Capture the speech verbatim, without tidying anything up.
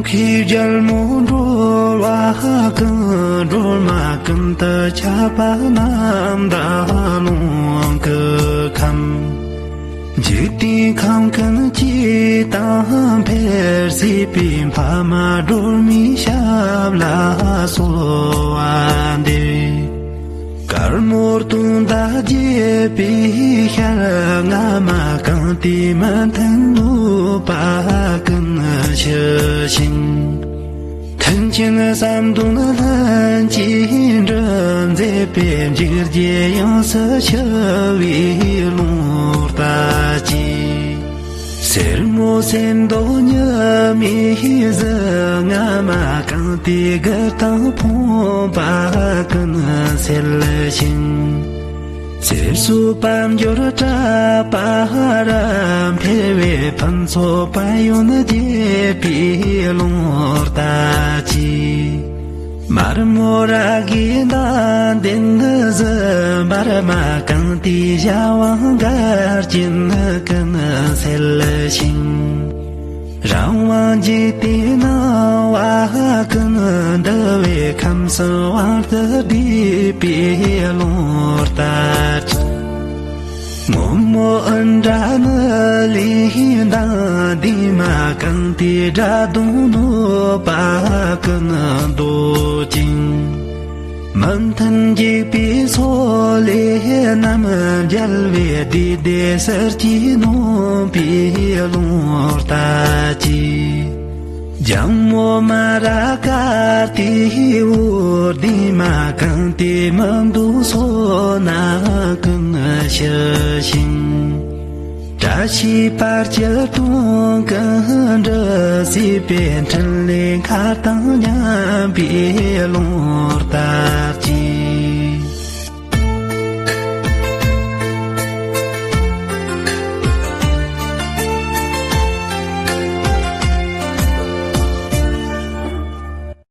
ཁྱེད་རྒྱལ་མོ་འགྲོ་བ་ཀུན། སྒྲོལ་མ་ཀུན་ཏུ་ཁྱབ་པ་རྣམ་དག་ཀློང་གི་ཁམས། འཇིག་རྟེན་ཁམས་ཀུན་གྱི་དང་འཕེལ། སྲིད་པའི་ཕ་མ་སྒྲོལ་མའི་ཞབས་ལ་གསོལ་བ་འདེབས། དཀར་མོ་སྟོན་ཟླ་རྒྱས་པའི་ཤར། སྔ་མ་གང་དེའི་མི་མཐུན་གནོད་པ་ཀུན་ཞི་ཞིང་། མཐུན་རྐྱེན་བསམ་དོན་ལྷུན་གྱིས་འགྲུབ། མཛེས་པའི་འཇིགས་བརྒྱད་ཡོངས་སུ་ཞི་བའི་ཀློང་ལྟར་གྱིས། སེར་མོ་སེམས་མདོག་ཉི་མའི་གཟི། སྔ་མ་གང་དེའི་དགུ་དང་ཕོངས་པ་ཀུན་སེལ་ཞིང་། གསེར་སོགས་དཔལ་འབྱོར་གྲགས་པ་རབ། འཕེལ་བའི་ཕུན་ཚོགས་ཕན་ཡོན་རྒྱས་པའི་ཀློང་ལྟར་གྱིས། དམར་མོ་རཱ་གའི་མདངས་ལྡན་གཟི། འབར་མ་གང་དེའི་བྱ་བ་འགལ་རྐྱེན་ཀུན་སེལ་ཞིང་། རང་དབང་འཇིག་རྟེན་སྣང་བ་ཀུན། འདུལ་བའི་ཁམས་སུ་དབང་དུ་བསྡུས་པའི་ཀློང་ལྟར། སྔོན་མོ་ཨིནྡྲ་ནཱི་ལའི་མདངས། ལྡན་མ་གང་དེའི་དགྲ་གདོན་གནོད་པ་ཀུན་བཟློག་ཅིང་། མི་མཐུན་འཇིགས་པའི་སོ་ལས་རྣམ། རྒྱལ་བའི་བདུད་སྡེ་ཟིལ་གྱིས་གནོན་པའི་ཀློང་ལྟར་གྱིས། ལྗང་མོ་མ་ར་ཀ་ཏའི་འོད། ལྡན་མ་གང་དེའི་མི་འདོད་ཚོགས་རྣམས་ཀུན་ཞི་ཞིང་། བཀྲ་ཤིས་བར་གྱི་དོན་ཀུན་འགྲུབ། སྲིད་པའི་འཕྲིན་ལས་མཁའ་དང་མཉམ་པའི་ཀློང་ལྟར།